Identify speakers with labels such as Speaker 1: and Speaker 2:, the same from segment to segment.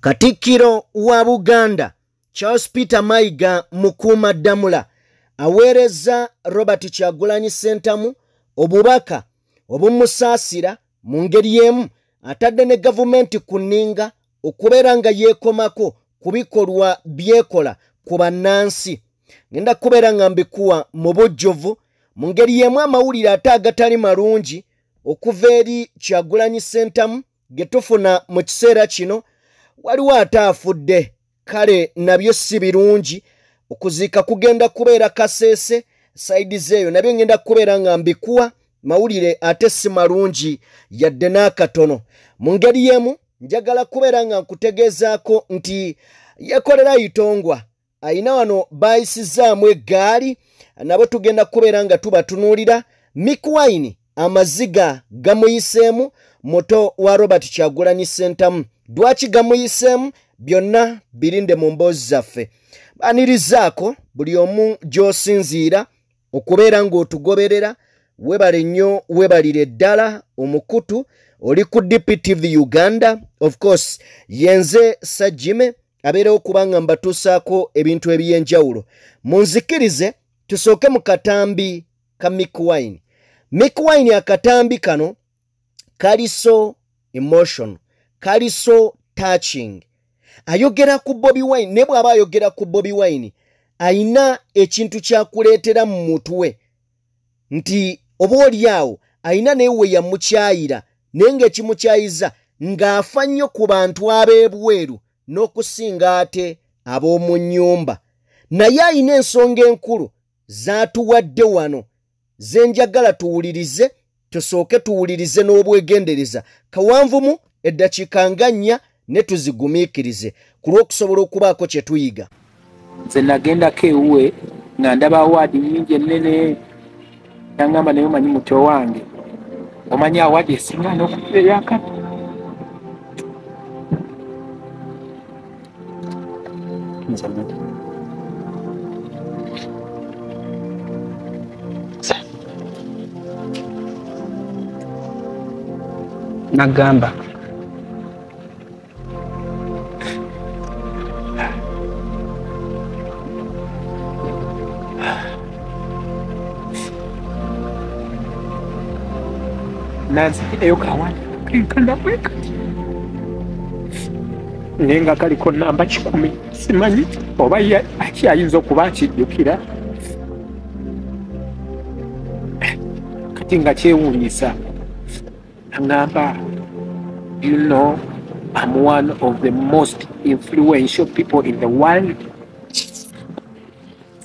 Speaker 1: Katikkiro wa Buganda Charles Peter Mayiga Mukuumaddamula aweereza Robert Kyagulanyi Ssentamu obubaka obumusaasira. Mu ngeri y'emu atadde ne gavumenti ku nninga okubeera nga yeekomako ku bikolwa byekola ku bannansi. Ngenda kubeera nga mbikuwa mu bujjuvu. Mu ngeri y'emu amawulire ate agatali malungi okuva eri Kyagulanyi Ssentamu ge tufuna mu kiseera kino, waliwo ate afudde, kale nabyo si birungi. Okuziika kugenda kubeera Kasese saidi zeeyo, nabyo ngenda kubeera nga mbikuwa mawulire ate si malungi yadde n'akatono. Mu ngeri y'emu njagala kubeera nga nkutegeezaako nti Yekolera Itongwa ayina wano bayisizaamu eggaali, nabo tugenda kubeera nga tubatunuulira. Mick Wine amaziga gamuyiseemu, muto wa Robert Kyagulanyi Ssentamu. Lwaki gamuyiseemu? Byonna birinde mu mboozi zaffe. Banirizaako buli omu gy'osinziira okubeera ng'otugoberera. Webale nnyo, webalire ddala omukutu oli ku DPTV Uganda. Of course yenze Sajime abeerewo kubanga mbatuusaako ebintu eby'enjawulo. Munzikirize tusooke mu katambi ka Mick Wine. Mick Wine akatambi kano kali so emotion, kali so touching. Ayogera ku Bobi Wine, ne bw'aba ayogera ku Bobi Wine ayina ekintu kyakuleetera mu mutwe nti oba oli awo ayina naye we yamukyayira, naye ng'ekimukyayiza ng'afa nnyo ku bantu ab'ebweru n'okusinga ate ab'omu nnyumba. Naye ayina ensonga enkulu z'atuwadde wano ze njagala tuwulirize, tusooke tuwulirize n'obwegendereza. Kawanvumu eddakiika nga 4 ne tuzigumiikirize ku lw'okusobola okubaako kye tuyiga.
Speaker 2: Nze nagendako ewuwe nga ndaba awaadi nnyingi ennene, nangamba naye omanyi muto wange, omanyi awaadi esinga n'okuba eyakati.
Speaker 3: Nagamba
Speaker 2: nanzikireyo kawani kenkana bwe kati, naye nga kaliko namba 100, simanyi oba akyayinza okuba akijjukira. Kati nga kyewuunyisa, angamba, you know, I'm one of the most influential people in the world.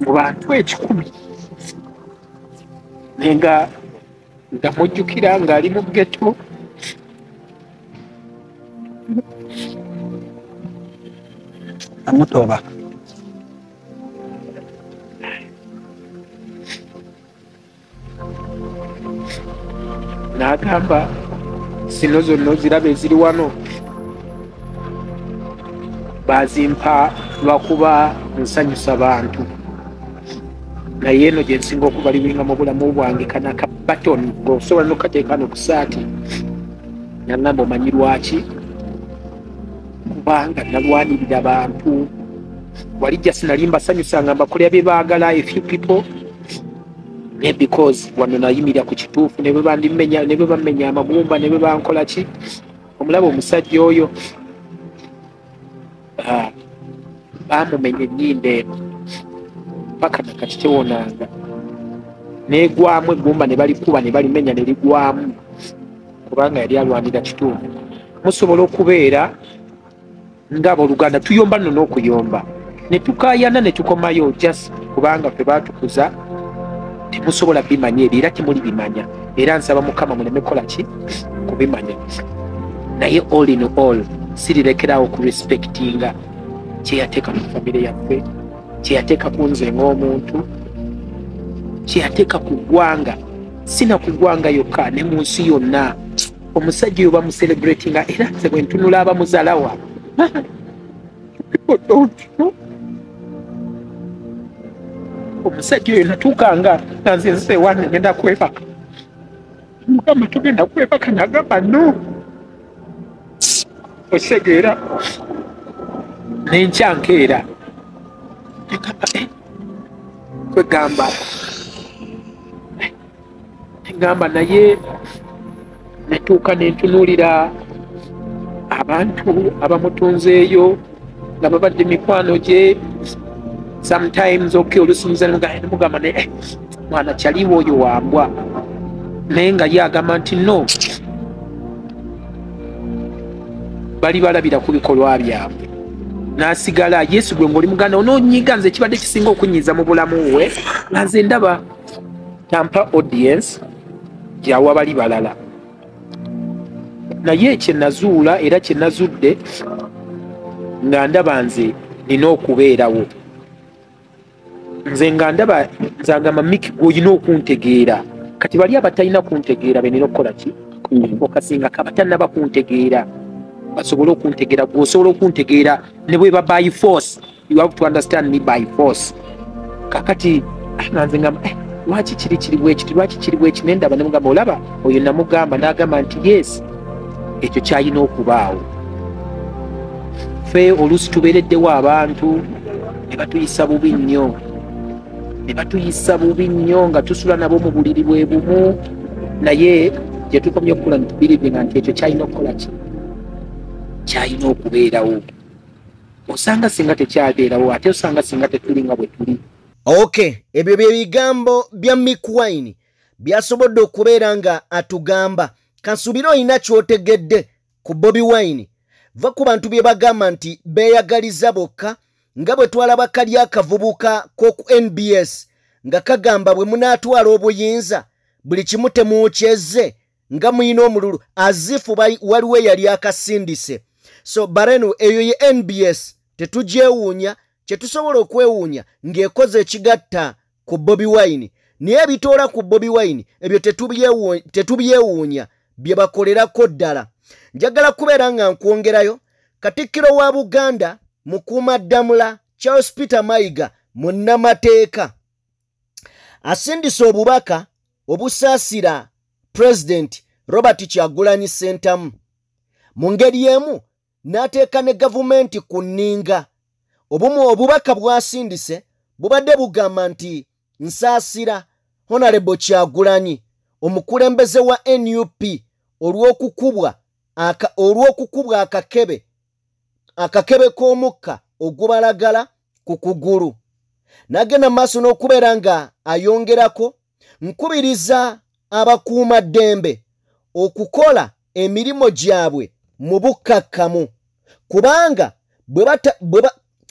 Speaker 2: Mu bantu 100. Naye nga ndamujjukira ng'ali mu ghetto.
Speaker 3: Amutoba.
Speaker 2: N'agamba zino zonna oziraba eziri wano bazimpa lwakuba nsanyusa bantu, naye eno gye nsinga okubaliwinga mu bulamu bwange, kana ka baton ng'osobola n'okukateeka no ku ssaati. Nangamba omanyi lwaki? Kubanga nalwanirira bantu, wali just nali mbasanyusanga mbakolera bye baagala, a few people, ne because wano nayimirira ku kituufu, ne bwe bandimenya, ne bwe bammenya amagumba, ne bwe bankola ki. Omulaba omusajja oyo bamumenya ennyindo eno paka nakati tewonanga, negwamu eggumba ne balikuba ne balimenya ne ligwamu, kubanga yali alwanira kituufu. Musobola okubeera ng'abooluganda, tuyomba nno n'okuyomba ne tukaayana ne tukomayo, just kubanga ffe baatukuza. Temusobola bimanya ebyo era temuli bimanya, era nsaba Mukama muleme kukola ki kubimanya. Naye all in all sirirekerawo ku respectinga kye yateeka mu famire yaffe, kye yateeka ku nze ng'omuntu, kye yateeka ku ggwanga, sina ku ggwanga yokka ne mu nsi yonna. Omusajja oyo bamucelebratinga, era nze bwe ntunula abamuzaalawa people don't know. Omusajja oyo natuukanga nga nze nze wange ngenda kwebaka, mugamba tugenda kwebaka, nagamba no. Osegeera Nenkya nkeera kwegamba ngamba, naye netuuka nentunuulira abantu abamutunzeeyo nga babadde mikwano gye. Sometimes, okay, olusinza nemugamba, ne mwana kyaliwo oyo wambwa, naye nga ye agamba nti no, bali balabira ku bikolwa byabwe. N'asigala yesu gwe ng'oli muganda onoonyiga. Nze ekibadde kisinga okunyiiza mu bulamu bwe, nga nze ndaba tampa audience gyawa bali balala, naye kyenazuula era kyenazudde nga ndaba nze nina okubeerawo. Nze nga ndaba nze agamba, Miki, gwe olina okuntegeera. Kati bali abatalina kuntegeera be nina okukola ki? Okasinga kabatannaba kuntegeera basobole okuntegeera. Gwe osobola okuntegeera ne bweba by force. You have to understand me by force. Kakati nga nze ngamba, lwaki kiri kiri bwekiti? Lwaki kiri bweki? Nendaba nemugamba, olaba oyo namugamba, n'agamba nti yes, ekyo kyalina okubaawo. Ffe oluusi tubeereddewo abantu ne batuyisa bubi nnyo, ne batuyisa bubi nnyo nga tusula nabo mu buliri bwe bumu, naye gye tukomye okukula netubirivinga nti ekyo kyalina okukola ki, kyalina okubeerawo. Osanga singa tekyabeerawo, ate osanga singa tetuli nga bwe tuli.
Speaker 1: Ok, ebyo bye bigambo bya Mikie Wine byasobodde okubeera nga atugamba. Kansuubire olina ky'otegedde ku Bobi Wine. Va ku bantu bye bagamba nti beeyagaliza bokka, nga bwe twalaba kali akavubuka k'oku NBS nga kagamba, bwe munaatwala obuyinza buli kimu temuukyezze nga muyina omululu, azifu waliwo eyali akasindise. So bareno eyo ye NBS, tetugyewuunya. Kye tusobola okwewuunya ng'ekoze ekigatta ku Bobi Wine, naye ebitoola ku Bobi Wine ebyo tetubyewuunya bye bakolerako ddala. Njagala kubeera nga nkwongerayo Katikkiro wa Buganda Mukuumaddamula Charles Peter Mayiga, munnamateeka, asindise obubaka obusaasira Pulezidenti Robert Kyagulanyi Ssentamu. Mu ngeri emu n'ateeka ne gavumenti ku nninga. Obumu obubaka bw'asindise bubadde bugamba nti, nsaasira Honorable Kyagulanyi, omukulembeze wa NUP, olw'okukubwa akakebe k'omukka ogubalagala ku kugulu. N'agenda maaso n'okubeera nga ayongerako, nkubiriza abakuumaddembe okukola emirimu gyabwe mu bukkakkamu, kubanga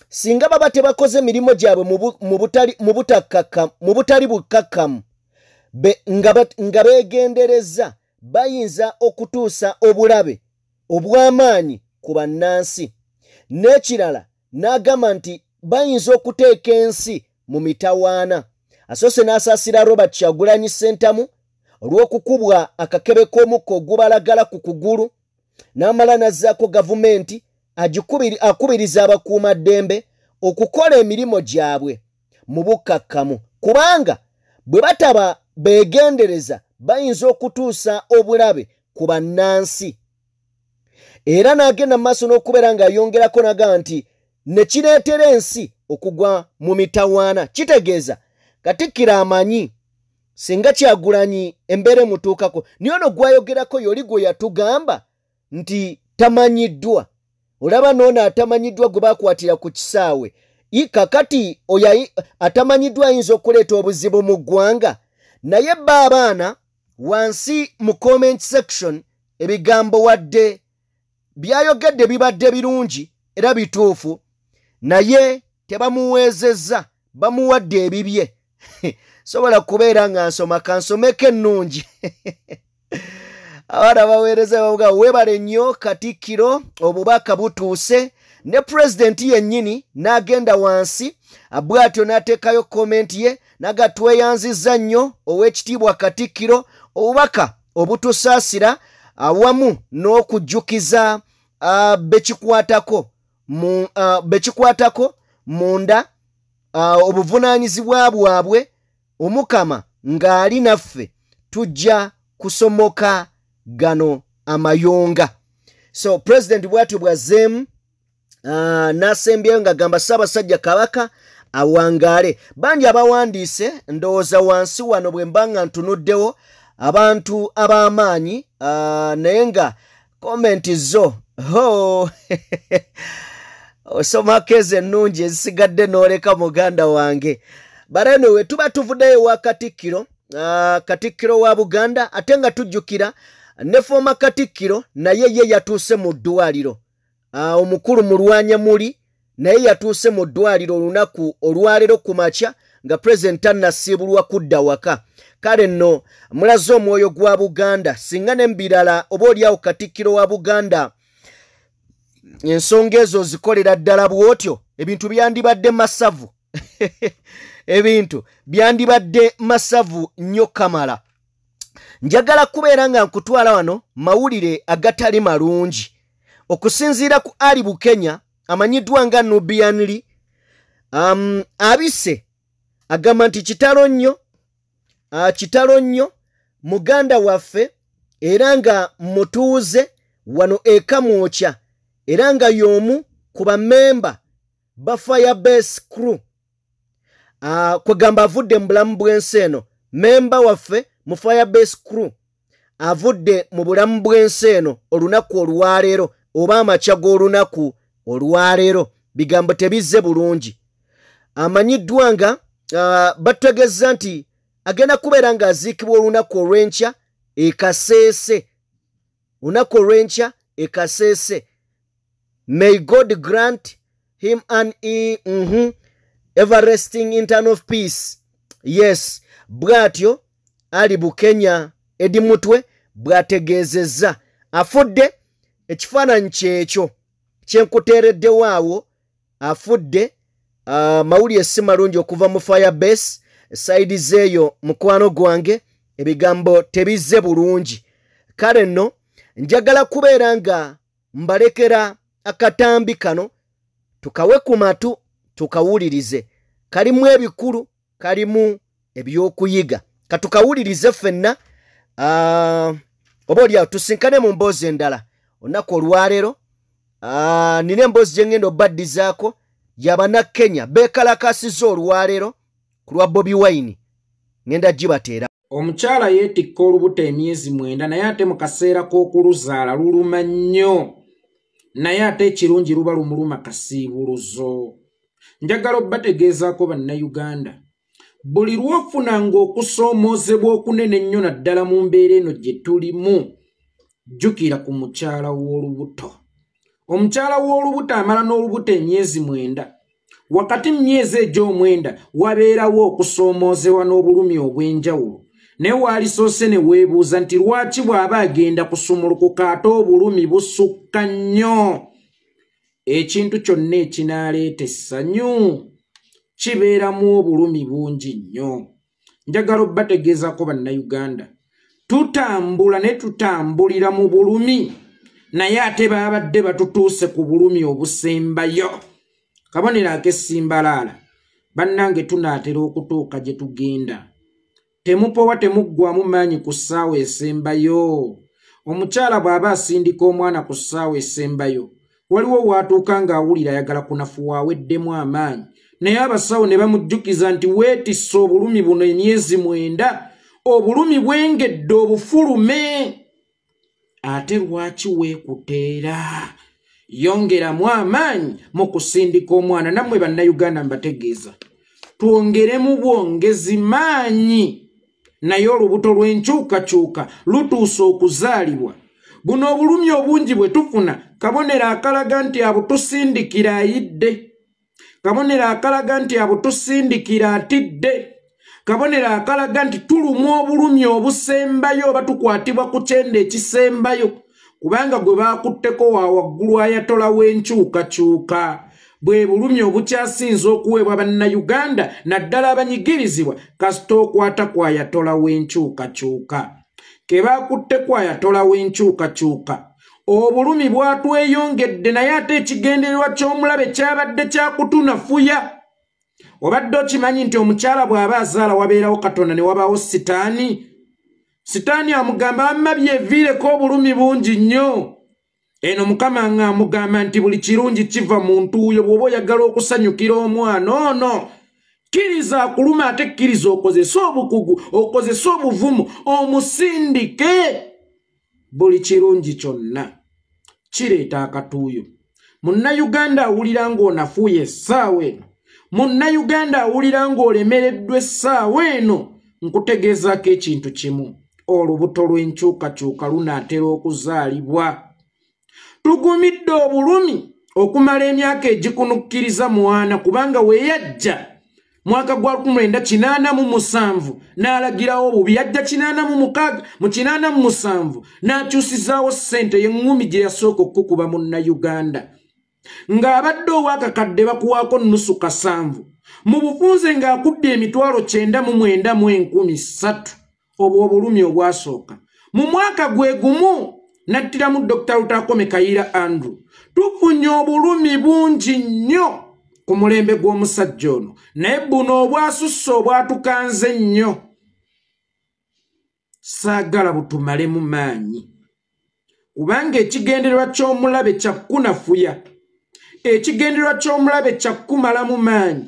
Speaker 1: singa baba tebakoze emirimu gyabwe mu butali bukkakkamu, nga beegendereza, bayinza okutuusa obulabe obw'amaanyi ku bannansi. N'ekirala n'agamba nti bayinza okuteeka ensi mu mitawaana. Asoose n'asaasira Robert Kyagulanyi Ssentamu olw'okukubwa akakebe k'omukka ogubalagala ku kugulu, n'amala n'azzaako gavumenti, akubiriza abakuumaddembe okukola emirimu gyabwe mu bukkakkamu, kubanga bwe bataba beegendereza bayinza okutuusa obulabe ku bannansi. Era n'agenda mu maaso n'okubeera ng'ayongerako n'agamba nti ne kireetera ensi okugwa mu mitawaana. Kitegeeza Katikkiro amanyi singa Kyagulanyi embeera emutuukako. Naye ono gwayogerako yoli gwe yatugamba nti tamanyiddwa. Olaba noono atamanyiddwa gwe bakwatira ku kisaawe. Kakati oyo atamanyiddwa ayinza okuleeta obuzibu mu ggwanga? Naye ba abaana wansi mu comment section, ebigambo wadde byayogedde bibadde birungi era bituufu, naye tebamuweezezza, bamuwadde ebibye. Sobola kubeera nga nsoma, kansomeko ennungi. Abaana baweereza bavuga, weebale nnyo Katikkiro, obubaka butuuse. Ne pulezidenti yennyini n'agenda wansi bw'atyo n'ateekayo comment ye naga, tweyanzizza nnyo ow'ekitiibwa Katikkiro, obubaka obutusaasira awamu n'okujjukiza bekikwatako munda obuvunaanyizibwa bwabwe. Omukama ng'ali naffe, tujja kusomoka gano amayonga. So President bw'atyo bw'azzeemu N'asembyeyo ng'agamba Ssaabasajja Kabaka awangaale. Bangi abawandiise ndowooza wansi wano bwe mba nga ntunuddewo abantu ab'amaanyi, naye nga komenti zo ho osomako ezo ennungi ezisigadde n'oleka muganda wange. But anyway, tuba tuvuddeyo wa Katikkiro, Katikkiro wa Buganda, ate nga tujjukira ne former Katikkiro naye ye yatuuse mu ddwaliro. Omukulu Mulwanya Muli naye yatuuse mu ddwaliro olunaku olwaleero ku makya nga President tannasiibulwa kudda waka. Kale nno mulaze omwoyo gwa Buganda, singa n'embirala oba oliawo Katikkiro wa Buganda ensonga ezo zikolera ddala bw'otyo, ebintu byandibadde masavu. Ebintu byandibadde masavu nnyo kamala. Njagala kubeera nga nkutwala wano mawulire agatali malungi. Okusinziira ku Ali Bukenya amanyiddwa nga Nubian Li, abise agamba nti kitalo nnyo, kitalo nnyo muganda waffe era nga mutuuze wano e Kamwokya, era nga y'omu ku bammemba ba Firebase Crew. Kwegamba avudde mu bulamu bw'ensi eno. Memba waffe mu Firebase Crew avudde mu bulamu bw'ensi eno olunaku olwaleero oba amakya g'olunaku olwaleero. Bigambo tebizze bulungi. Amanyiddwa nga batutegeeza nti agenda kubeera ng'aziikibwa olunaku olw'enkya e Kasese. Olunaku olw'enkya e Kasese. May God grant him an everlasting eternal peace. Yes, bw'atyo Ali Bukenya Eddie Mutwe bw'ategeezezza. Afudde, ekifaananyi kyekyo kyenkuteereddewo awo. Afudde, mawulire si malungi okuva mu Firebase saidi zeeyo mukwano gwange, ebigambo tebizze bulungi. Kale nno njagala kubeera nga mbalekera akatambi kano tukawe ku matu tukawulirize. Kalimu ebikulu, kalimu ebyokuyiga. Katukawulirize ffenna, oba oliawo tusinkane mu mboozi endala olunaku olwaleero. Nina emboozi gye ngenda obaddizaako y'Abannakenya beekalakasizza olwaleero ku lwa Bobi Wine, ngenda gibateera.
Speaker 3: Omukyala yeetikka olubuto emyezi 9, naye ate mu kaseera k'okuluzaala luluma nnyo, naye ate ekirungi luba lumuluma kasiibuluzo. Njagala obbategeezaako Bannayuganda, buli lw'ofunanga okusoomoozebwa okunene ennyo naddala mu mbeera eno gye tulimu, jjukira ku mukyala w'olubuto. Omukyala w'olubuto amala n'olubuto emyezi 9. Wakati mu myezi egyo 9 wabeerawo okusoomoozebwa n'obulumi obw'enjawulo. Naye waalisoose ne weebuuza nti lwaki bw'aba agenda kusumulukuka ate obulumi busukka nnyo. Ekintu kyonna ekinaaleeta essanyu kibeeramu obulumi bungi nnyo. Njagala obbategeezaako Bannayuganda, tutambula ne tutambulira mu bulumi, naye ate babadde batutuuse ku bulumi obusembayo. Kabonero ak'essimbalaala, bannange tunaatera okutuuka gye tugenda. Temupowa, temuggwamu maanyi ku ssaawa esembayo. Omukyala bw'aba asindika omwana ku ssaawa esembayo, waliwo waatuuka ng'awulira ayagala kunafuwa aweddemu amaanyi, naye abasawo ne bamujjukiza nti weetisse obulumi buno emyezi 9, obulumi bwengedde obufulume. Ate lwaki weekuteera? Yongeramu amaanyi mu kusindika omwana. Nammwe Bannayuganda mbategeeza, twongeremu bwongezi maanyi, naye olubuto lw'enkyukakyuka lutuuse okuzaalibwa. Buno obulumi obungi bwe tufuna kabonero akalaga nti abutusindikira ayidde, kabonero akalaga nti abutusindikira atidde, kabonero akalaga nti tulumwa obulumi obusembayo oba tukwatibwa ku kyenda ekisembayo, kubanga gwe baakutteko wa waggulu ayatola w'enkyukakyuka. Bwe bulumi obukyasinze okuweebwa Bannayuganda naddala abanyigirizibwa, kasita okwata ku ayatola w'enkyukakyuka. Ke baakutte ku ayatola w'enkyukakyuka, obulumi bwatweyongedde, naye ate ekigendererwa ky'omulabe kyabadde kyakutunafuya. Obadde okimanyi nti omukyala bw'aba azaala wabeerawo Katonda ne wabaawo Sitaani? Sitaani amugamba amma byeviireko obulumi bungi nnyo. Eno Mukama ng'amugamba nti buli kirungi kiva mu ntuuyo. Bw'oba oyagala okusanyukira omwana ono, kkiriza akuluma, ate kkiriza okozese obukugu, okozese obuvumu, omusindike. Buli kirungi kyonna kireeta akatuuyo. Munnayuganda awulira ng'onafuuye essaawa eno, munnayuganda awulira ng'olemereddwa essaawa eno, nkutegeezaako ekintu kimu: olubuto lw'enkyukakyuka lunaatera okuzaalibwa. Tugumidde obulumi okumala emyaka egikunukkiriza mwana, kubanga we yajja mwaka gwa 1987 n'alagirawo obubi. Yajja 86, mu 87 n'akyusizaawo ssente y'eŋŋumi gye yasooka okukuba munnayuganda. Ng'abadde ow'akakadde bakuwaako nusu kasanvu, mu bufunze ng'akudde 99,300. Obwo obulumi obwasooka. Mu mwaka gwe gumu nattiramu Dr. Lutakome Kayiira Andrew. Tufunye obulumi bungi nnyo ku mulembe gw'omusajja ono, naye buno obwasusse obwatukanze ennyo, saagala butumalemu maanyi, kubanga ekigendererwa ky'omulabe kyakkunafuya, ekigendererwa ky'omulabe kyakkumalamu maanyi,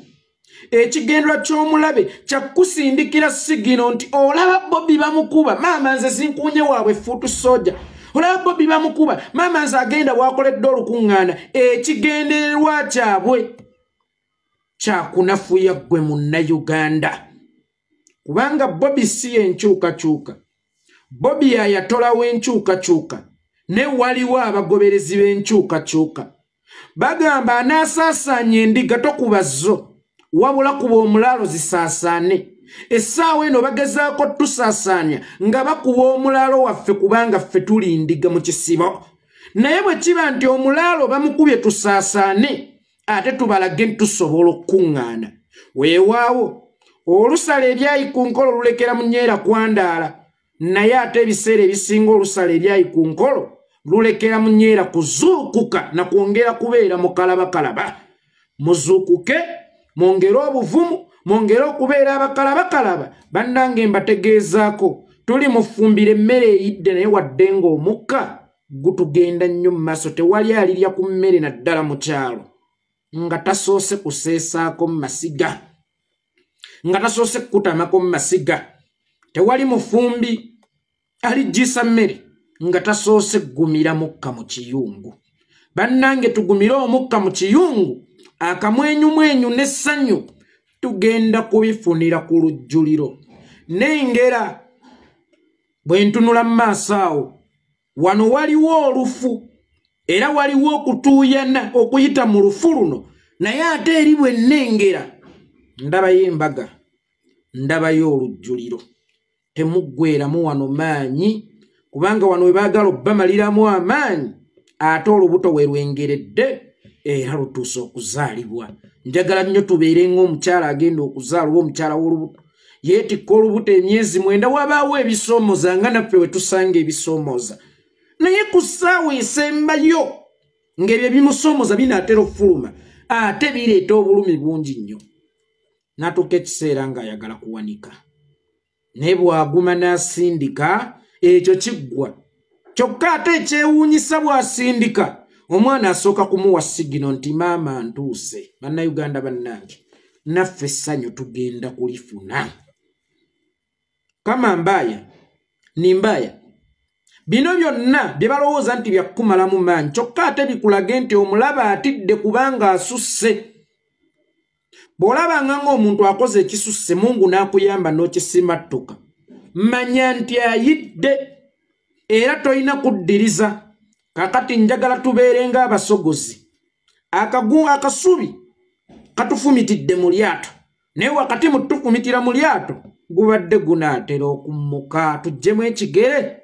Speaker 3: ekigendererwa ky'omulabe kyakkusindikira sigino nti olaba Bobi bamukuba, maama nze sinkunye waabwe foot soldier, olaba Bobi bamukuba, maama nze agenda bwakoledde olukuŋŋaana. Ekigendererwa kyabwe kyakunafuya ggwe munnayuganda, kubanga Bobi si yenkyukakyuka. Bobi yayatolawo enkyukakyuka, ne waliwo abagoberezi b'enkyukakyuka bagamba anaasaasaanya endiga tokuba zo, wabula kuba omulaalo zisaasaane. Essaawa eno bagezaako tusaasaanya nga bakuba omulaalo waffe, kubanga ffe tuli ndiga mu kisibo. Naye bwe kiba nti omulaalo bamukubye, tusaasaane ate tubalage nti tusobola okukuŋŋaana. Weewaawo olusala ebyayi ku nkolo lulekera munyeera kwandaala, naye ate ebiseera ebisinga olusala ebyayi ku nkolo lulekera munyeera kuzuukuka na kwongera kubeera mukalabakalaba. Muzuukuke, mwongere obuvumu, mwongere okubeera abakalabakalaba. Bannange, mbategeezaako tuli mufumbira emmere eyidde, naye wadde ng'omukka gutugenda nnyo mu maaso, tewali alirya ku mmere naddala mu kyalo nga tasoose kuseesaako mu masiga, nga tasoose kukutamako mu masiga. Tewali mufumbi aligisa mmere nga tasoose kugumira mukka mu kiyungu. Bannange, tugumire omukka mu kiyungu, akamwenyumwenyu n'essanyu tugenda kubifunira ku lujjuliro. Nengera bwe ntunula mu maaso awo, wano waliwo olufu era waliwo okutuuyana okuyita mu lufu luno, naye ate eri bwe nnengera ndabayo embaga, ndabayo olujjuliro. Temuggweramu wano maanyi, kubanga wano we baagala obbamaliramu amaanyi, ate olubuto we lwengeredde era lutuuse okuzaalibwa. Njagala nnyo tubeere ng'omukyala agenda okuzaala oba omukyala w'olubuto yeetikka olubuto emyezi 9. Wabaawo ebisoomooza nga naffe we tusanga ebisoomooza, naye ku ssaawa esembayo ng'ebyo ebimusoomooza binaatera okufuluma, ate bireeta obulumi bungi nnyo, n'atuuka ekiseera ng'ayagala kuwanika, naye bw'aguma n'asindika ekyo kiggwa. Kyokka ate ekyewuunyisa, bw'asindika omwana asooka kumuwa sigino nti maama ntuuse. Bannayuganda bannange, naffe essanyu tugenda kulifuna. Kama mbaya ni mbaya, bino byonna bye balowooza nti byakkumalamu maanyi, kyokka ate bikulage nti omulaba atidde kubanga asusse. Bw'olabanga ng'omuntu akoze ekisusse, Mungu n'akuyamba n'okisimattuka, manya nti ayidde era tolina kuddiriza. Kakati njagala tubeere ng'abasogozi. Akasubi katufumitidde mu lyato, naye wakati mu tufumitira mu lyato gubadde gunaatera okummuka. Tuggyemu ekigere,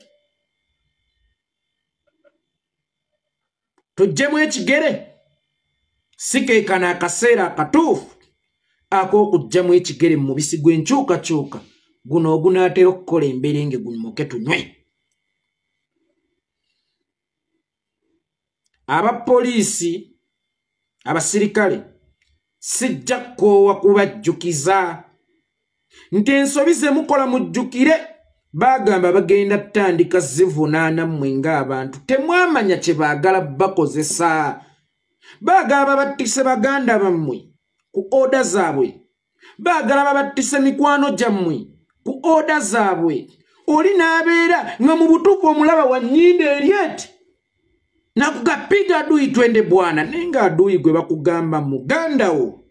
Speaker 3: tuggyemu ekigere. Si keekano akaseera akatuufu ak'okuggyamu ekigere mu mubisi gw'enkyukakyuka guno ogunaatera okukola emberenge, gumuke tunywe? Abapoliisi, abasirikale, sijja kkoowa kubajjukiza nti ensobi ze mukola mujjukire Bagamba bagenda tandika zivunaana mmwe ng'abantu. Temwamanya kye baagala bakozesa. Baagala babattise baganda bammwe ku oda zaabwe. Baagala babattise mikwano gyammwe ku oda zaabwe. Oli n'abeera nga mu butuufu omulaba wa nnyindo eri eti. Nakugapiga adui twende bwana, naye nga adui gwe bakugamba muganda wo.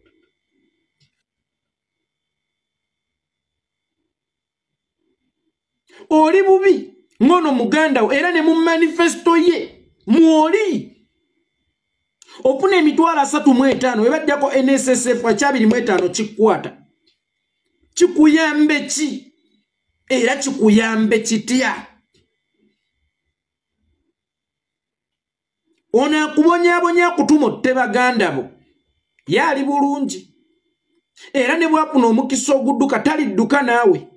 Speaker 3: Oli bubi ngono muganda wo era ne mu manifesto ye mwoli. Ofuna emitwalo 35 we bajjako NSSF ekya 25 kikwata. Kikuyambe ki? Era kikuyambe kitya? Ono akubonyabonya akutuma otte baganda bo. Yali bulungi. Era ne bw'afuna omukisa ogudduka talidduka naawe.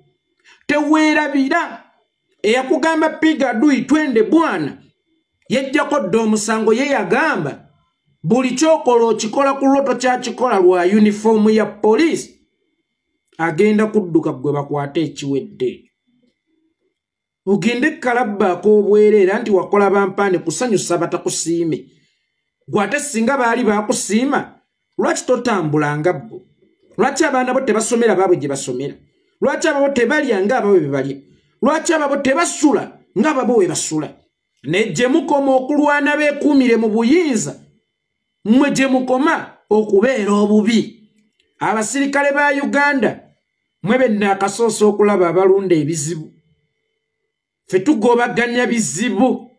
Speaker 3: Teweerabira eyakugamba piga adui twende bwana. Yejjako dda omusango ye yagamba buli ky'okola okikola ku lwoto kyakikola lwa yunifoomu ya poliisi. Agenda kudduka gwe bakwate ekiwedde. Ogende kalabba ak'obwereera nti wakola bampaane kusanyusa batakusiime. Gwe ate singa baali baakusiima, lwaki totambula nga bo? Lwaki abaana bo tebasomera baabwe gye basomera? Lwaki ababo tebalya nga abaabwe bwe balya? Lwaki ababo tebasula nga ababo bwe basula? Ne gye mukoma okulwana beekuumire mu buyinza, mmwe gye mukoma okubeera obubi. Abasirikale ba Uganda mmwe benna akasoosa okulaba abalunda ebizibu. Ffe tugobaganya bizibu.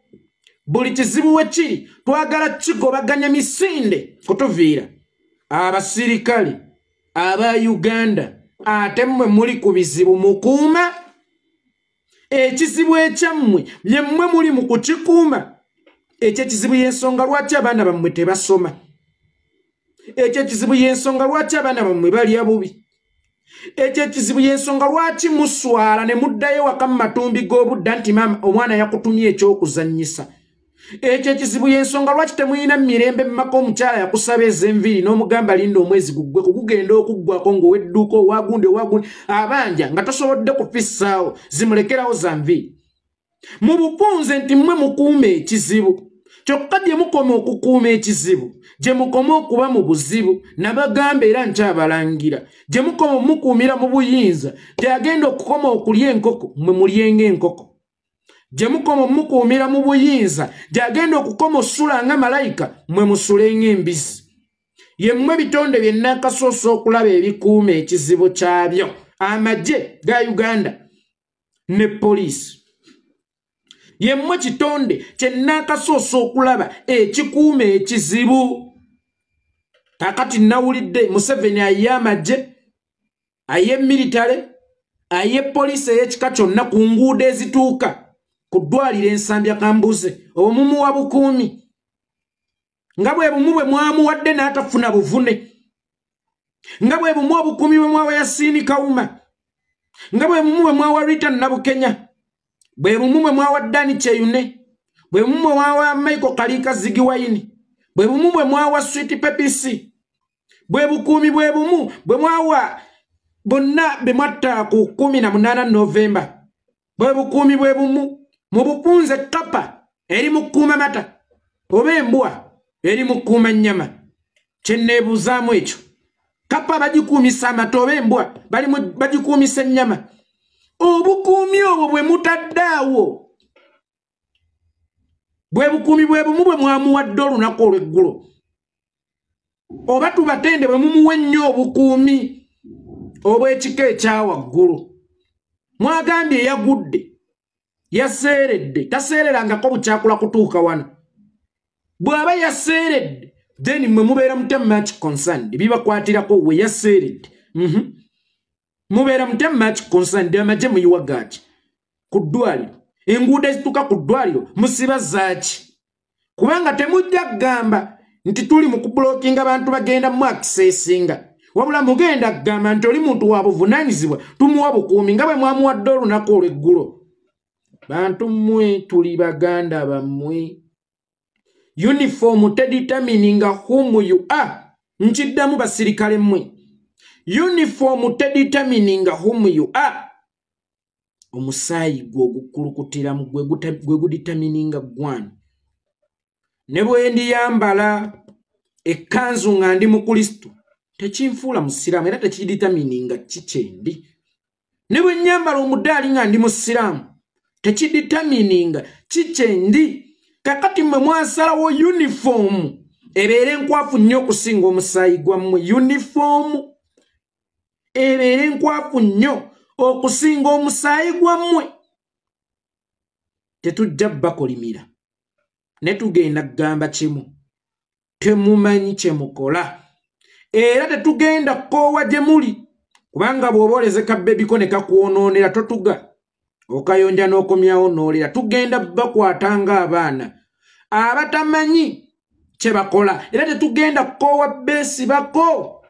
Speaker 3: Buli kizibu we kiri twagala kigobaganya misinde kutuviira. Abasirikale aba Uganda ate mmwe muli ku bizibu mukuuma. Ekizibu ekyammwe ye mmwe muli mu kukikuuma. Ekyo ekizibu y'ensonga lwaki abaana bammwe tebasoma. Ekyo ekizibu y'ensonga lwaki abaana bammwe balya bubi. Ekyo ekizibu y'ensonga lwaki muswala ne muddayo waka mu matumbi g'obudda nti maama omwana yakutumye eky'okuzannyisa. Ekyo ekizibu y'ensonga lwaki temulina mirembe mu maka omukyala yakusaba ez'enviiri n'omugamba linda omwezi guggwe kugugenda okuggwako ng'owedduuka owagundi owagundi abanja nga tosobodde kufissaawo zimulekerawo za nviiri. Mu bufunze nti mmwe mukuuma ekizibu. Kyokka gye mukoma okukuuma ekizibu, gye mukoma okuba mu buzibu, nabagamba era nkyabalangira. Gye mukoma omukuumira mu buyinza, gy'agenda okukoma okulya enkoko, mmwe mulyenga enkoko. Gye mukoma omukuumira mu buyinza, gy'agenda okukoma osula nga malayika, mmwe musule ng'embizzi. Ye mmwe bitonde bye nnakasoosa okulaba ebikuuma ekizibu kyabyo. Amagye ga Uganda ne poliisi. Ye mmwe kitonde kye nnakasoosa okulaba ekikuuma ekizibu. Kaakati nawulidde Museveni ayiye amagye, ayiye militale, ayiye poliisi ey'ekika kyonna ku nguudo ezituuka ku ddwaliro Ensambya Kambuze. Obumumuwa bukuumi nga bwe bumu bwe mwamuwadde n'atafuna buvune, nga bwe bumu obukuumi bwe mwawa Yasiini Kawuma, nga bwe bumu bwe mwawa Rita Nabukenya, bwe bumu bwe mwawa Dani Kyeyune, bwe bumu bwe mwawa Michael Kalika Zigiwayini, bwe bumu bwe mwawa Sweet Pepisi, bwe bukuumi bwe bumu bwe mwawa bonna be mwatta ku 18 Novemba, bwe bukuumi bwe bumu. Mu bufunze kapa eri mu kukuuma mata oba embwa eri mu kukuuma nnyama. Kye nneebuuzaamu ekyo. Kapa bagikuumisa amata oba embwa bagikuumisa ennyama. Obukuumi obwo bwe mutadde awo bwe bukuumi bwe bumu bwe mwamuwadde olunaku olw'eggulo. Oba tubatende bwe mumuwa ennyo obukuumi obw'ekika ekya waggulu. Mwagambye yagudde, yaseeredde, taseererangako bukyakula kutuuka wano. Bw'aba yaseeredde, then mmwe mubeera mutya much concerned, bibakwatirako we yaseeredde. Mubeera mutya much concerned, amagye muyiwa gaaki ku ddwaliro, enguudo ezituuka ku ddwaliro musiba zaaki? Kubanga temujja kugamba nti tuli mu kubulokinga bantu bagenda mu accessinga. Wabula mugenda kugamba nti oli muntu wa buvunaanyizibwa, tumuwa bukuumi nga bwe mwamuwadde olunaku olw'eggulo. Bantu mmwe tuli baganda bammwe. Uniform tedetermininga whom you are. Nkiddamu basirikale mmwe. Uniform tedetermininga whom you are. Omusaayi gwe ogukulukutiramu gwe gudetermininga gwani. Ne bwe ndiyambala ekkanzu nga ndi Mukristo, tekinfuula musiraamu era tekidetermininga ki kyendi. Ne bwe nnyambala omudaali nga ndi musiraamu, tekidetermininga ki kyendi. Kakati mmwe mwasalawo uniform ebeere nkwafu nnyo okusinga omusaayi gwammwe. Uniform ebeere nkwafu nnyo okusinga omusaayi gwammwe. Tetujja bakolimira, ne tugenda kugamba kimu, temumanyi kye mukola, era tetugenda kukoowa gye muli, kubanga bw'oba oleze kabbebiko ne kakwonoonera totuga, okayonja n'okomyawo n'olera. Tugenda bakwata ng'abaana abatamanyi kye bakola, era tetugenda kukoowa beesibako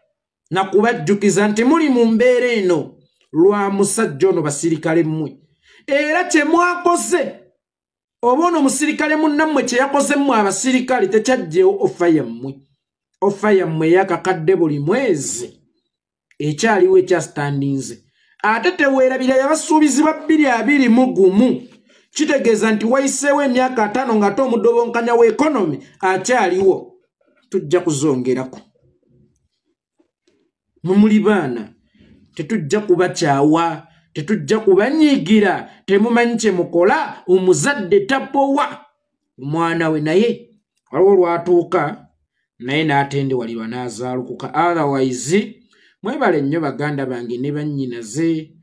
Speaker 3: na kubajjukiza nti muli mu mbeera eno lwa musajja ono basirikale mmwe. Era kye mwakoze, oba ono musirikale munnammwe kye yakoze mmwe abasirikale, tekyajjeewo ofa yammwe. Ofa yammwe eyakakadde buli mwezi ekyaliwo ekyasitandinze. Ate teweerabira yabasuubizibwa 2021, kitegeeza nti wayiseewo emyaka 5 ng'ate omudobonkanya w'ekonomi akyaliwo. Tujja kuzongerako. Mumuli baana, tetujja kubakyawa, tetujja kubanyiigira, temumanyi kye mukola. Omuzadde tapowa omwana we, naye waliwo lwatuuka naye n'atendewalirwa n'azaalukuka. Otherwise mwebale nnyo baganda bange ne bannyinaze,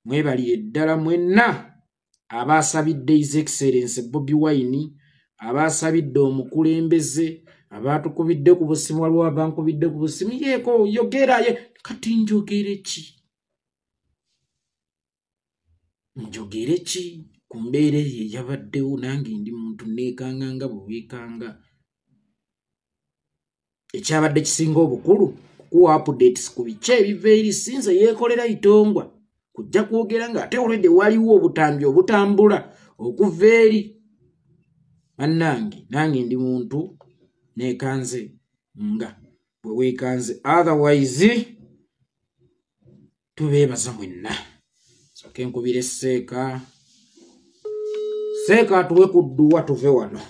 Speaker 3: mwebalire ddala mwenna abaasabidde His Excellency Bobi Wine, abaasabidde omukulembeze, abaatukubidde ku busimu. Waliwo abankubidde ku busimu, yeeko yogera ye. Kati njogere ki? Njogere ki ku mbeera eyo eyabaddewo? Nange ndi muntu, neekanga nga bwe weekanga. Ekyabadde kisinga obukulu kukuwa updates ku biki ebiva eri. Sinze yeekolera itongwa kujja kwogera ng'ate already waliwo obutambi obutambula okuva eri. Bannange, nange ndi muntu, neekanze nga bwe weekanze. Otherwise tubeebaza mwenna. Sooke nkubire Seeka, Seeka atuwe ku dduwa tuve wano.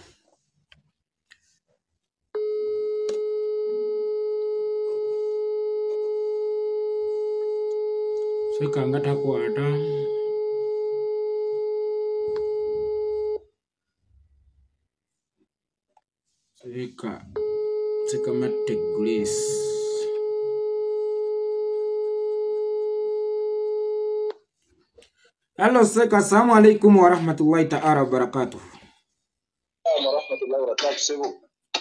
Speaker 3: Seeka nga takwata. Seeka, Seeka Matte Grace. Hello Seeka, assalamu alaikum wa rahmatullahi ta'ala wa barakatuh.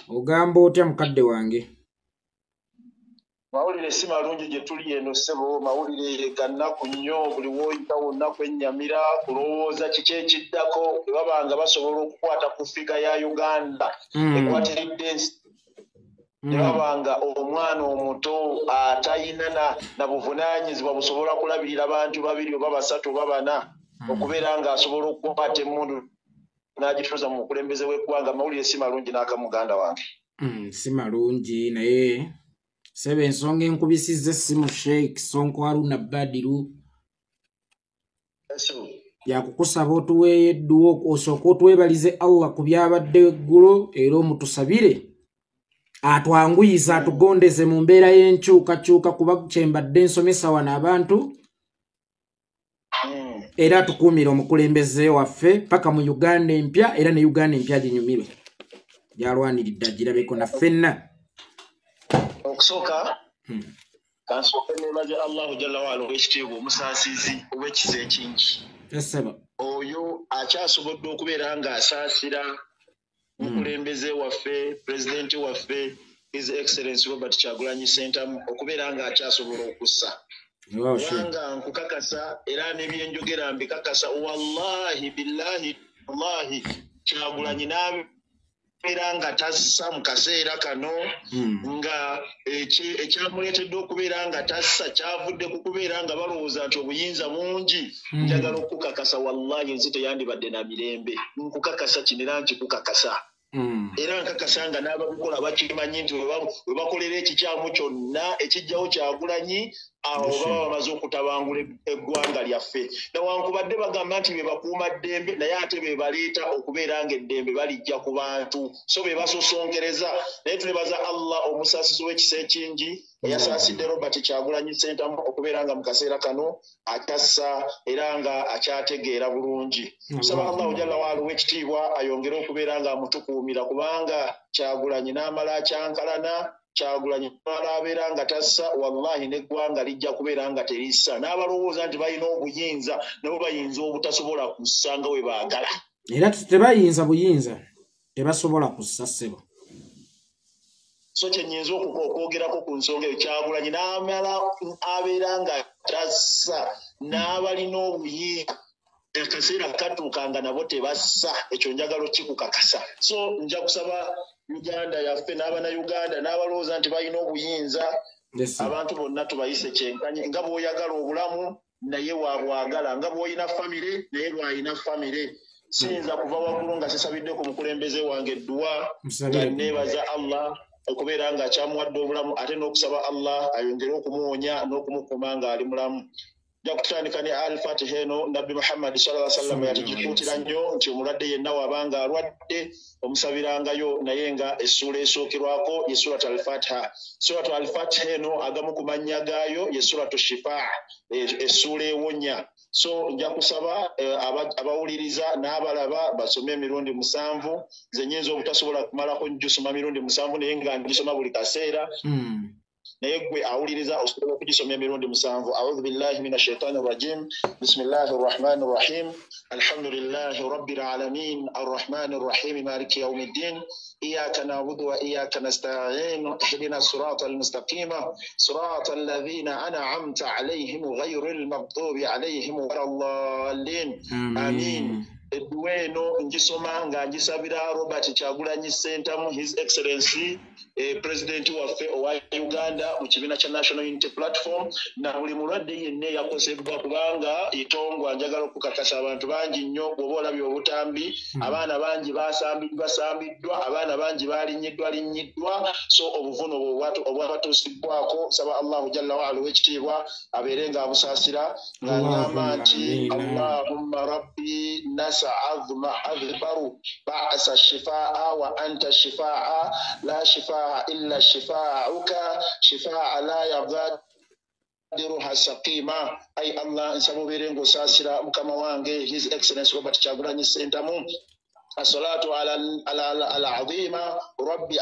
Speaker 3: Ogamba otya mukadde wange?
Speaker 4: Mawulire si malungi gye tuli eno ssebo, mawulire ga nnaku nnyo. Buli w'oyita wonna kwennyamira kulowooza kiki ekiddako bwe baba nga basobola okukwata ku ffiga ya Uganda ekwatiridde ensi, ne baba nga omwana omuto atayina na buvunaanyizibwa busobola kulabirira bantu 2 oba 3 oba 4, okubeera ng'asobola okukwata emmundu n'agituuza mu mukulembeze w'eggwanga. Mawulire si malungi n'akamuganda wange.
Speaker 3: Si malungi, naye sebe ensonga enkubisizza essimu Sheikh Sonko Haruna Badiru yakukusaba otuweeyo edduwa, osooke otwebalize Allah ku byabadde eggulo, era omutusabire atwanguyize atugondeze mu mbeera y'enkyukakyuka, kuba kyembadde nsomesa wano abantu, era atukuumire omukulembeze waffe paka mu Uganda empya, era ne Uganda empya ginyumirwe gyalwaniridde agirabeko na ffenna.
Speaker 4: Okusooka kansooke neebaze Allahu jalla waala ow'ekitiibwa omusaasizi ow'ekisa ekingi. Oyo akyasobodde okubeera ng'asaasira mukulembeze waffe, pulezidenti waffe His Excellency Robert Kyagulanyi Ssentamu, okubeera ng'akyasobola okussa. Kubanga nkukakasa era n'ebyenjogera mbikakasa, wallahi billahi wallahi Kyagulanyi n'abeera nga tassa mu kaseera kano, nga ekyamuleetedde okubeera nga tassa kyavudde ku kubeera nga balowooza nti obuyinza bungi. Njagala okukakasa wallahi ensi teyandibadde na mirembe. Nkukakasa kino era nkikukakasa. Era nkakasa nga n'ababikola bakimanyi nti we bakolera ekikyamu kyonna ekijjawo Kyagulanyi, Awo baba bamaze okutabangula eggwanga lyaffe. Newankubadde bagamba nti be bakuuma ddembe, naye ate be baleeta okubeera ng'eddembe balijja ku bantu, so be basosonkereza. Naye twebaza Allah omusaasizi w'ekisa ekingi eyasaasidde Robert Kyagulanyi Ssentamu okubeera nga mu kaseera kano akyassa era nga akyategeera bulungi. Nsaba Allahu jalla waala ow'ekitiibwa ayongere okubeera nga amutukuumira, kubanga Kyagulanyi n'amala akyankalana, Kyagulanyi abeera nga tassa, wallahi n'eggwanga lijja kubeera nga terissa. N'abalowooza nti balina obuyinza nabo bayinza obutasobola kussa nga bwe baagala.
Speaker 3: Era tebayinza buyinza, tebasobola kussa ssebo.
Speaker 4: So kye nnyinza okwogerako ku nsonga eyo, Kyagulanyi n'amala abeera nga tassa, n'abalina obuyinza akaseera katuuka nga nabo tebassa. Ekyo njagala okikukakasa. So nja kusaba Uganda yaffe n'abannayuganda n'abalowooza nti balina obuyinza, abantu bonna tubayise kyenkanye. Nga bw'oyagala obulamu naye wabwagala, nga bw'olina famire naye bw'alina famire. Siyinza kuva waggulu nga sisabidde ku mukulembeze wange edduwa, nga neebaza Allah okubeera nga akyamuwadde obulamu, ate n'okusaba Allah ayongere okumuwonya n'okumukuuma ng'ali mulamu. Nja kutandika ne Al-Fatiha eno. Nabbi Muhammad sallallahu alaihi wasallam yatugikuutira nnyo nti omulwadde yenna wabanga alwadde omusabirangayo, naye nga essuula esookerwako ye Suratu Al-Fatiha. Suratu Al-Fatiha eno agamu ku mannya gaayo ye Suratu Shifaa, essuula ewonya. So nja kusaba abawuliriza n'abalaba basome emirundi 7. Nze nnyinza obutasobola kumalako ngisoma mirundi 7, naye nga ngisoma buli kaseera. Naye gwe awuliriza osobola okugisoma emirundi 7. A'udhu billahi minash shaitani rrajim. Bismillahi rrahmani rrahim. Alhamdulillahi rabbil alamin arrahmani rrahim maliki yawmiddin. Iyyaka na'budu wa iyyaka nasta'in. Ihdina siratal mustaqima siratal ladhina an'amta alayhim ghayril maghdubi alayhim waladdallin. Amin. Edduwa eno ngisoma nga ngisabira Robert Kyagulanyi Ssentamu, His Excellency President waffe owa Uganda mu kibiina kya National Unity Platform, na buli mulwadde yenna eyakosebwa, kubanga itongwa njagala okukakasa abantu bangi nnyo. Bw'oba olabye obutambi, abaana bangi basambiddwa, abaana bangi balinnyiddwa. So obuvuno obwabatuusibbwako, nsaba Allahu jalla waala ow'ekitiibwa abeere ng'abusaasira, nga ngamba nti Allahumma rabbi azma adhbaru ba'sa shifaa wa anta shifaa la shifaa illa shifaauka shifaa la yaghadiruha saqima. Ai Allah, nsaba obeere ng'osaasira mukama wange His Excellency Robert Kyagulanyi Ssentamu. As-salatu ala al-azima rabbi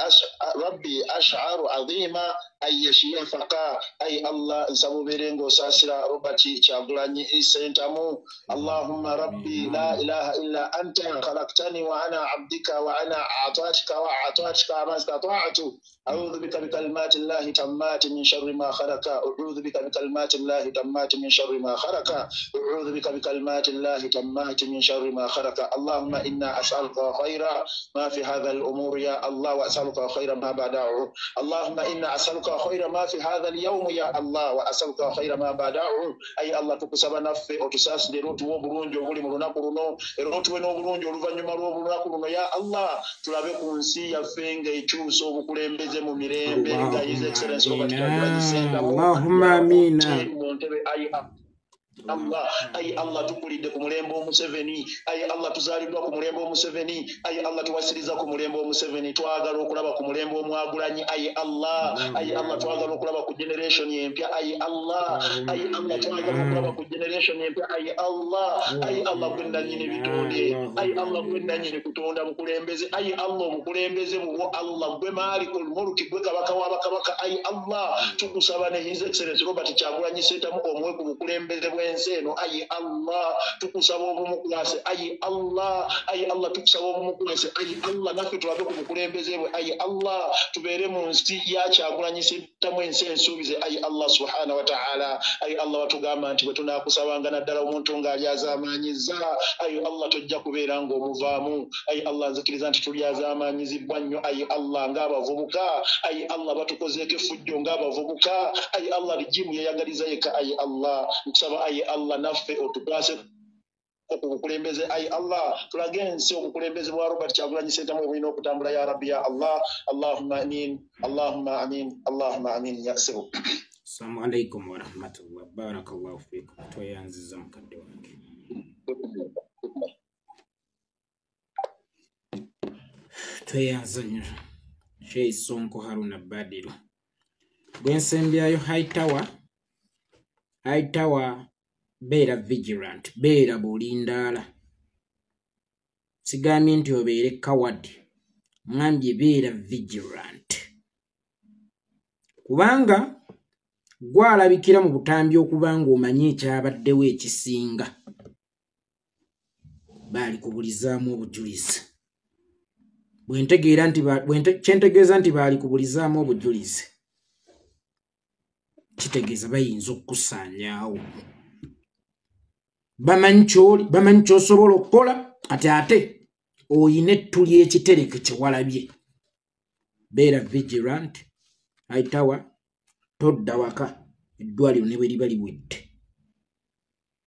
Speaker 4: ash'aru azima ay yashfaqa. Ay Allah, nsaba obeere ng'osaasira Robert Kyagulanyi Ssentamu. Allahumma rabbi la ilaha illa anta khalaqtani wa ana abdika wa ana a'tatika wa a'tatika ma istata'tu. A'udhu bika bikalimati llahi tammati min sharri ma khalaqa. A'udhu bika bikalimati llahi tammati min sharri ma khalaqa. A'udhu bika bikalimati llahi tammati min sharri ma khalaqa. Allahumma inna as'aluka khayra ma fi hadha al-umur ya Allah, wa as'aluka khayra ma ba'dahu. Allahumma inna as'aluka khayra ma fi hadha al-yawm ya Allah, wa as'aluka khayra ma ba'dahu. Ay Allah, tukusaba naffe otusaasire era otuwe obulungi obuli mu lunaku luno, era otuwe n'obulungi oluvannyuma lw'olunaku luno ya Allah. Tulabe ku nsi yaffe ng'ekyusa obukulembeze mu mirembe nga His Excellency Robert Kyagulanyi Ssentamu.
Speaker 3: Allahumma amina.
Speaker 4: Mu ntebe ayi Allah, ayi Allah, tukulidde ku mulembe Omuseveni. Ayi Allah, tuzaaliddwa ku mulembe Omuseveni. Ayi Allah, tuwasiriza ku mulembe Omuseveni. Twagala okulaba ku mulembe Omwagulanyi. Ayi Allah, ayi Allah, twagala okulaba ku generation empya. Ayi Allah, ayi Allah, twagala okulaba ku generation empya. Ayi Allah, ayi Allah, gwe nannyini bitonde. Ayi Allah, gwe nannyini kutonda bukulembeze. Ayi Allah, obukulembeze bubwo Allah, gwe maalikul mulki, gwe kabaka w'abakabaka. Ayi Allah, tukusaba ne His Excellency Robert Kyagulanyi Ssentamu omuwe ku bukulembeze bwe ensi eno. Ayi Allah, tukusaba obumukwase. Ayi Allah, ayi Allah, tukusaba obumukwase. Ayi Allah, naffe tulabe ku bukulembeze bwe. Ayi Allah, tubeere mu nsi ya Kyagulanyi Ssentamu, ensi ensuubize. Ayi Allah subhanahu wa ta'ala, ayi Allah, watugamba nti bwe tunaakusabanga naddala omuntu ng'alyazaamaanyizza, ayi Allah, tojja kubeera ng'omuvaamu. Ayi Allah, nzikiriza nti tulyazaamaanyizibwa nnyo. Ayi Allah, ng'abavubuka, ayi Allah, batukozeeko effujjo ng'abavubuka. Ayi Allah, rigimu yeyagaliza yekka. Ayi Allah, nkusaba ayi Allah naffe otukwase ku bukulembeze. Ayi Allah, tulage ensi obukulembeze bwa Robert Kyagulanyi Ssentamu obulina okutambula ya Rabbi ya Allah. Allahumma amin, Allahumma amin, Allahumma amin ya Sibu.
Speaker 3: Assalamu alaikum warahmatullah, barakallahu fikum. Tweyanziza mukadde wange. Tweyanza nnyo Sheikh Sonko Haruna Badiru. Bwensembyayo Hightower, Hightower beera vigilant, beera bulindaala. Sigambye nti obeere coward, ngambye beera vigilant. Kubanga gwalabikira mu butambi okuba ng'omanyi ekyabaddewo ekisinga. Baali kubulizaamu obujulizi. Bwentegeera nti kyentegeeza nti baali kubulizaamu obujulizi, kitegeeza bayinza okukusaanyaawo. Bamanyi ky'oli, bamanyi ky'osobola okukola, ate ate oyina ettu ly'ekitereke kye walabye. Beera vigilant, Hightower, todda waka eddwaliro ne bwe liba liwedde.